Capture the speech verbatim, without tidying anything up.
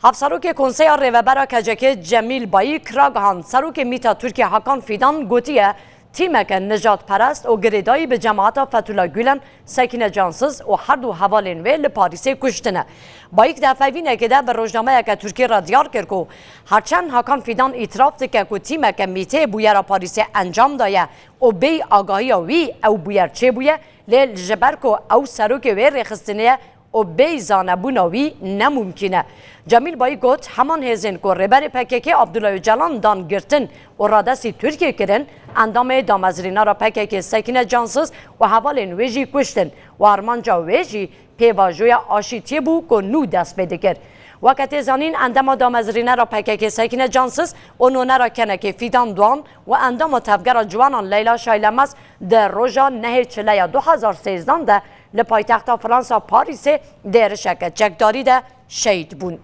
Hevserokê Konseya Rêvebera K C K Cemîl Bayîk ragihand, Serokê Mîta Tirkiye Hakan Fîdan gotiye, tîmeke nijadperest û girêdayî bi cemaeta Fethullah Gulen, Sekîne Cansiz û her du hevalên wê li Parîsê kuştine. Bayîk di hevpeyvînekê de bi rojnameyeke Tirkî re diyar kir ku herçend Hakan Fîdan îtiraf dike ku tîmeke mîtê bûyera Parîsê encam daye û bêyî agahiya wî ew bûyer çêbûye, lê ji ber ku ew serokê wê rêxistine ye, û bêyî zanebûna wî ne mumkîn e. Cemîl Bayîk got, heman hêzên ku Rêberê P K K Abdullah Ocalan dan girtin û radestî Tirkiyê kirin, endamê damezrînara P K K Sekîne Cansiz û hevalên wê jî kuştin û armanca wê jî pêvajoya aşîtiyê bû ku nû dest pê dikir. Weke tê zanîn, endama damezrînera P K K Sekîne Cansiz û nonera kenekê Fîdan Doğan û endama Tevgera Ciwanan Leyla Şaylemez di roja nehê Çileya du hezar sêzdan de li paytexta Fransa Parîsê di êrişeke çekdarî de şehîd bûn.